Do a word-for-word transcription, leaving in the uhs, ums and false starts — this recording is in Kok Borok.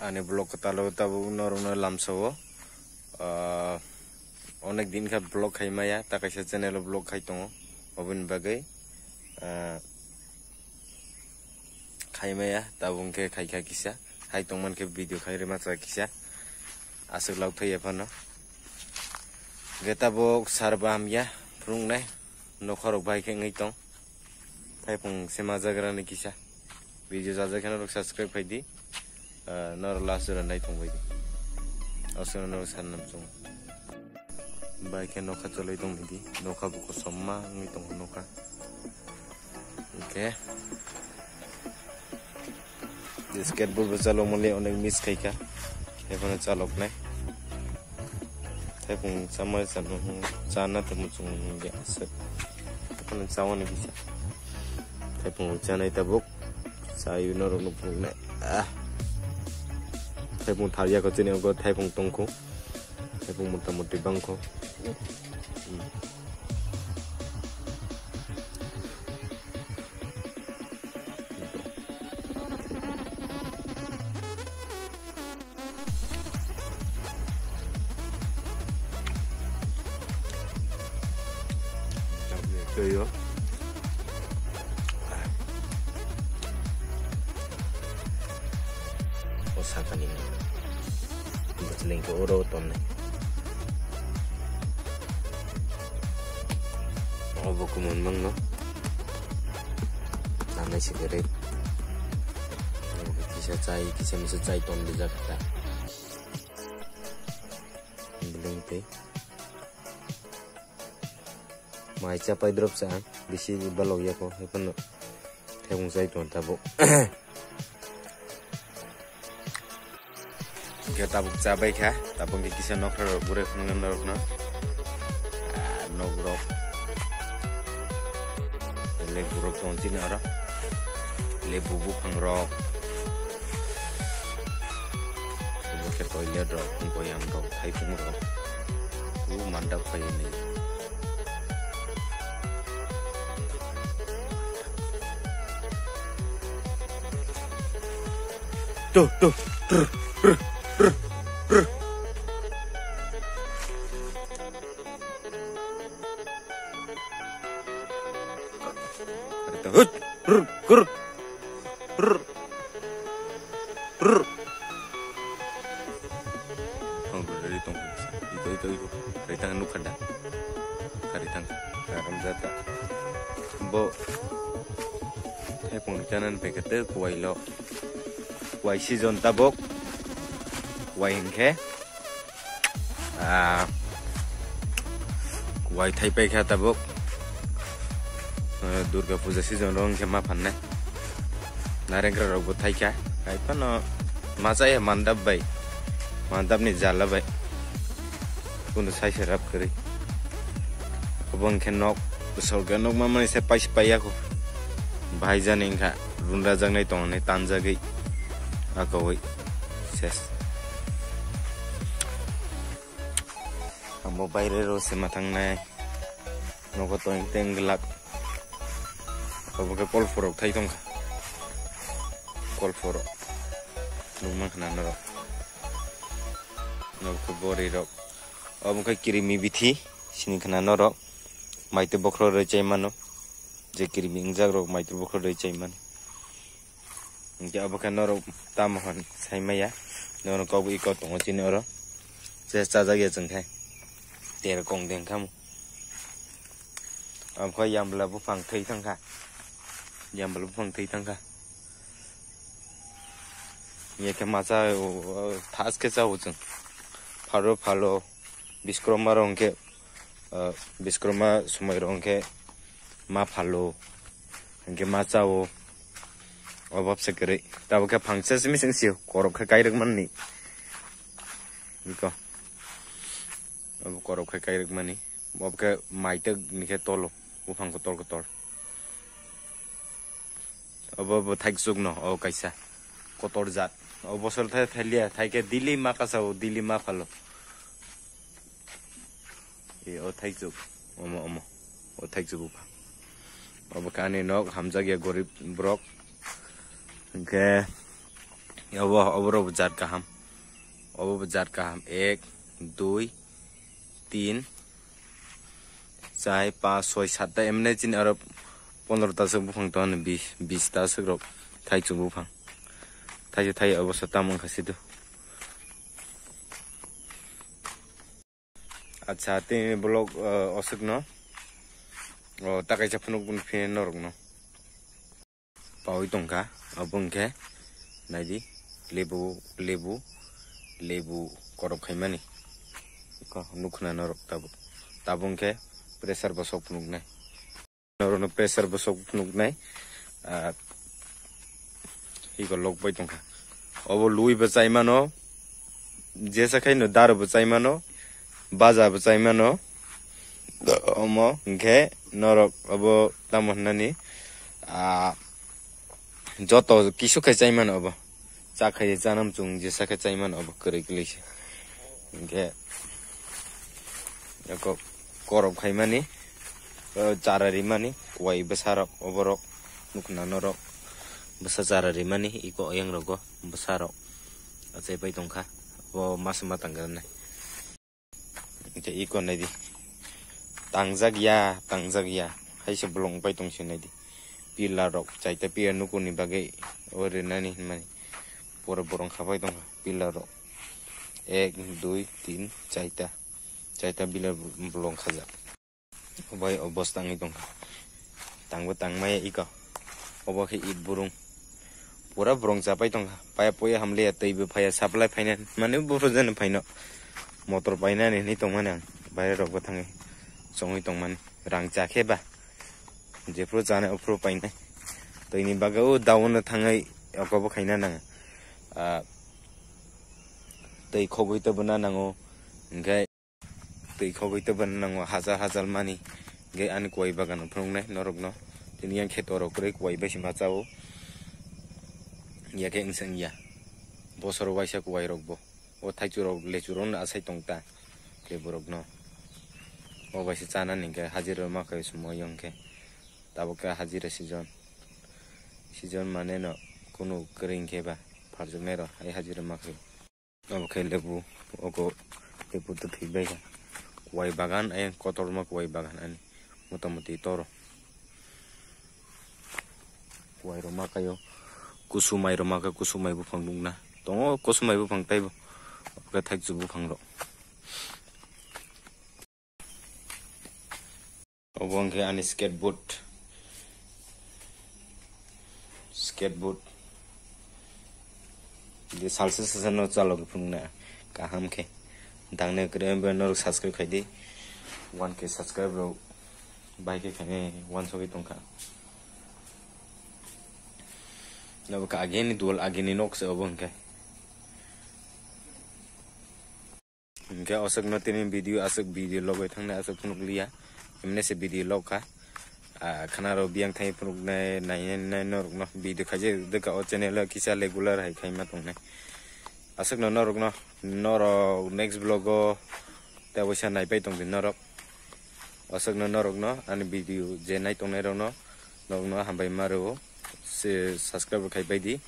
Ani vlog kwtalo tabuk norokno lamsao, ah, onek din kha vlog khai maya, ta kaisa channel o vlog khai tongo, oboni bagwi, ah, khai maya, tabuk khe khai kha kisa, hai tongman khe video khai rwma cha kisa, aswk lok thaiya phano. Ge tabuk sar ba hamya, phwrwngnai, nokha rok bai khe wngwi tong. Thaipung se majagrani kisa. Video jajak khe norok subscribe khai di. Ah, norok last jora nai tong bai di. Aswkno norok sanam chwng. Bai khe nokha choloi tong di. Nokha bo kosom ma wngwi tongo nokha. Hwnkhe. Skateboard bo chalok mani onek miss khai kha. Ekhano chalok nai. Thaipung chamai chana, chana tongmo chwng ya aswk. Ano chawani kisa. Thaipung chanai tabuk. Chawi norok no phunuknai. Ah. Thaipung tharya ko chini ogo thaipung tongkho. Thaipung mota moti bangkho. Hmm. Twiyo. O sakani bwchwlwng khe oro tongnai. Obo kumun mangno. Nangnai se kwrwi. Kisa chai, kisa misa chai ton dijak ta. Bwlwng twi. Mai chapai drop cha ang, bisi balok yako, hai phano thebung chai tong tabuk. Hingke tabuk chabai kha, tabuk hingke kisa nokra rok gure phunukna norokno. Ah, nok rok. Lebu rok tong chini oro. Lebu buphang rok. Obo khe toilet rok, boyam rok, thaipung rok. U mandap khaiyani. Tuh, tuh. Trrr, trrr, trrr, trrr. Hut, rrr, rrr, rrr, rrr. Oh, bro, dari tong. Ito, ito, ito. Dari tangan nukha da. Dari tang. Karam jata. Bo. Hai pung janan pekete kuwai lo. Kuwai season tabuk. Kuwai hingkhe. Ah, kuwai thai paikha tabuk. Ah, Durga Puja season rok hwnkhe ma phanne. Narengkra rokbo thaikha. Hai phano ma chaya mandap bai. Mandapni jala bai. Kunu sai se rap kwrwi. Obo hwnkhe nok, sorkar nok mamani se paisa paiya kho. Bahai jani wngkha, runrajaknai tongnai tanjagwi. Akaui. Ses. Amo baire ro se ma thangnai. Nogo toing teng glak. Obo khe kolpo rok thai tongkha. Kolpo rok. Nukmankha na norok. Nogo khe bori rok. Obo khe kirimi bithi. Sini khna norok. Maitwi bokhorok rwi chai mano. Je kirimi wngjak rok maitwi bokhorok rwi chai mano. Hingke abo khe norok tamo hwn sai maya. Norok kok iko tongo chini oro. Je chajak ya chwng khe. Ter kong deng khamu. Abo khe yambla buphang thwi thang kha. Yambla buphang thwi thang kha. Ye khe macha, o, o, thas khe cha o chwng. Pharo phalo. Biskroma rok hwnkhe, ah, biskroma somoi rok hwnkhe ma phalo, hwnkhe ma chao, obab se kwrwi. Tabuk khe phangsa simi sing sio, korok khe kairwk manni. Iko. Obo korok khe kairwk mani. Obo khe maitok ni khe tolo, buphang kotor kotor. Obo bo thaik chuk no, o kaisa kotor jat. O bosor thai thailia, thai khe daily ma kasa o, daily ma phalo. E, o thaik chuk, omo, omo, o thaik chuk upha. Obo khe ani nok hamjak ya gorib borok. Hwnkhe Obo, obo rok bo jat kaham. Obo bo jat kaham. Ek, dui, tin, char, panch, soi, satta. Emne chini aro pondro ta swk buphang tongo, bis, bis ta swk rok thaichuk buphang. Thaisa thai obo sa tamo wngkha sido. Acha, tini vlog, uh, oswkno, o, ta kaisa phunuk phunuk phiya norokno. Pawi tongkha, abo wngkhe, naidi, lebu, lebu, lebu korop khaimani. Iko nukhna norok tabuk. Tabuk wngkhe pressure bo sok phunuknai. Norokno pressure bo sok phunuknai, ah, iko lok bai tongkha. Obo lui bo chai mano, jesa khaino daru bo chai mano, baja bo chai mano. Omo hwnkhe norok obo tamo hwnani, ah, joto kisu khe chai mano obo. Cha khai chanam chung jesa khe chai mano obo kwrwi kwlwi se. Hwnkhe eko korop khaimani, o chara rimani, kuai bwsarok, oborok, nukhna norok, bwsa chara rimani, iko oyang rogo bwsarok achai pai tongkha, bo masa ma tangkha nai. Hwnkhe iko naidi, tangjak ya, tangjak ya, haise bolong pai tongsi naidi, pillar rok, chaita pillar nukuni bagwi o rinani hinmani, pura borong khapai tongkha pillar rok, ek, dui, tin, chaita, chaita pillar bolong khajak. Obai o bwswk tangwi tongkha. Tangbo tangmaya iko. Obo khe it burung. Pura burung chapai tongkha. Paya poya hamliya twibo phaiya supply phaina. Mane buphru jani phaino. Motor painani hinwi tongmani ang. Baire rokbo thangwi chongwi tongmani. Rang chakhe ba. Jephru chane ophru painai. Twini bagwi o daono thangwi okobo khaina nang. Ah, twi khogwi tobona nango. Hwnkhe twi khogwi tobana nango hachal hachal mani. Hwnkhe ani kuai bagano phunuknai norokno. Tini yang kheto rok kwrwi kuai bai se ma chao. Yakhe wngsa wngya. Bosoro waisa kuai rokbo. O thaichurok lechurokno asai tongta. Leburokno. O bai se chanani hwnkhe hajira ma khai sumo yongkhe. Tabuk khe hajira season. Season mane no kunu kwrwi hwnkhe ba pharjwknai rw hai hajira ma khai. Obo khe lebu, ogo lebu twtwi bai kha. Kuai bagan, ayang kotorma kuai bagan ani. Motamuti toro. Kuai rok ma kaio. Kusumai rok ma kha, kusumai buphang nukna. Tongo kusumai buphang taibo. Obo khe thaichuk buphang rok. Obo wngkhe ani skateboard. Skateboard. Di salsa sasa no chalok phunukna kaham khe. Dangne kwrwi wngwi norok subscribe khai di. One K subscribe rok bai khe khainai wansogwi tongkha. Obo khe agini dual agini nok se obo hwnkhe. Hwnkhe aswkno tini video aswk video logwi thangnai aswk phunukliya. Emne se video log kha. Ah, khana rok biyang thangwi phunuknai nainai norokno video khaijak dwkha o channel o kisa regular hai khaima tongnai. Aswkno norokno, norok next vlog o tei waisa naipai tongdi norok. Aswkno norokno ani video je nai tongnai rokno, norokno hambai ma rwo. Se subscribe khai bai di.